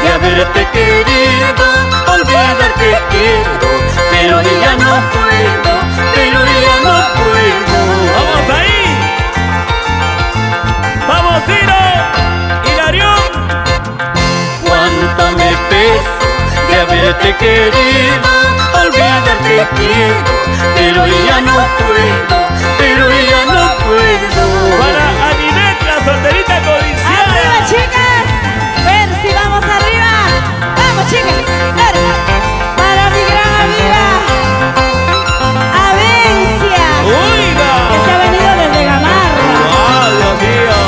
de haberte querido, olvidarte quiero, pero ya no puedo, pero ya no puedo. ¡Vamos ahí! ¡Vamos, Ciro! ¡Hilarión! Cuánto me peso de haberte querido, olvidarte quiero, pero ya no puedo, pero ya no puedo. Para Aninet, la solterita codiciada. ¡Arriba, chicas! Ver si vamos arriba. ¡Vamos, chicas! Para mi gran amiga Avencia, ¡Oiga! que se ha venido desde Gamarra. ¡Ah, Dios mío!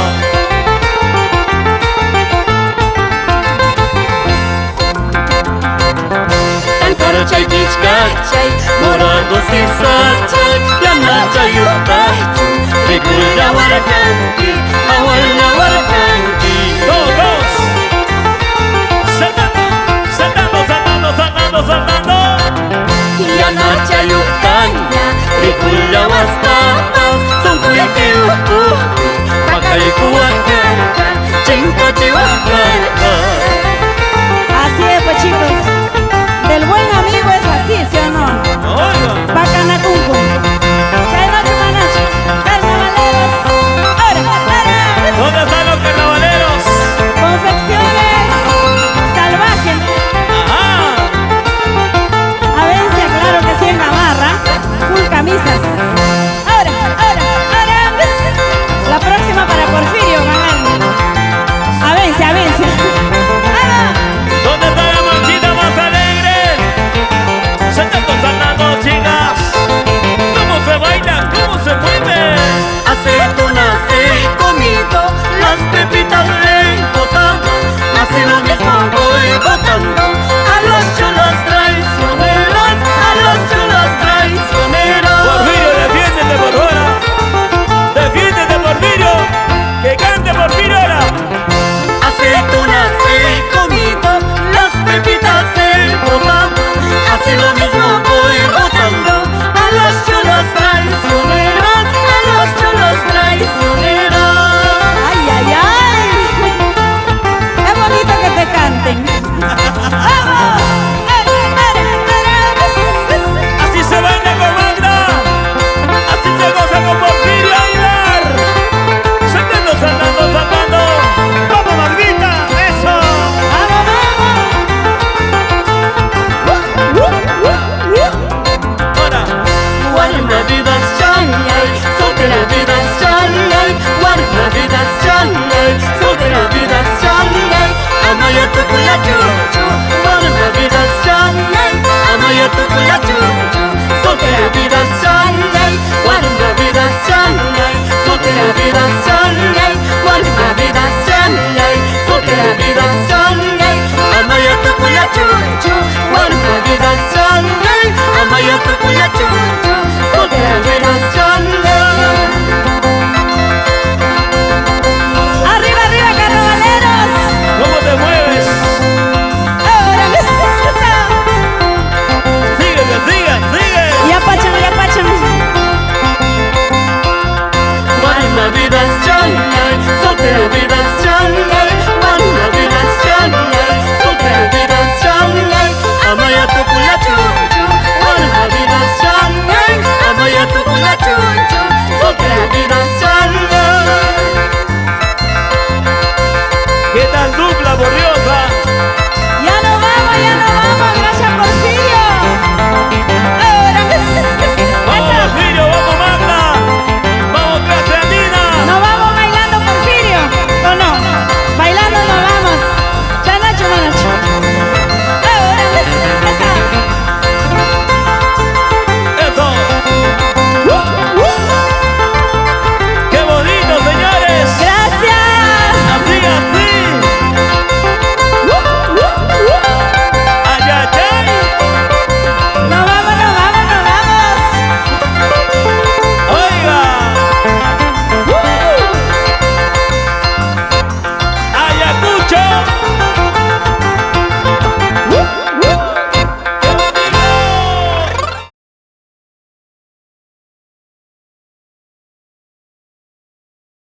Tantarchay pichkachay, morado sisachay, yanachay yutaychu, rikulla warkanki, hawalla warkanki. ¡Dos, dos! ¡Saltando! ¡Saltando, saltando, saltando, saltando! Yanachay yutaña, rikulla waspapas, sunquyki ukupi, pakaykuwaqkarqa, chinkachiwaqkarqa.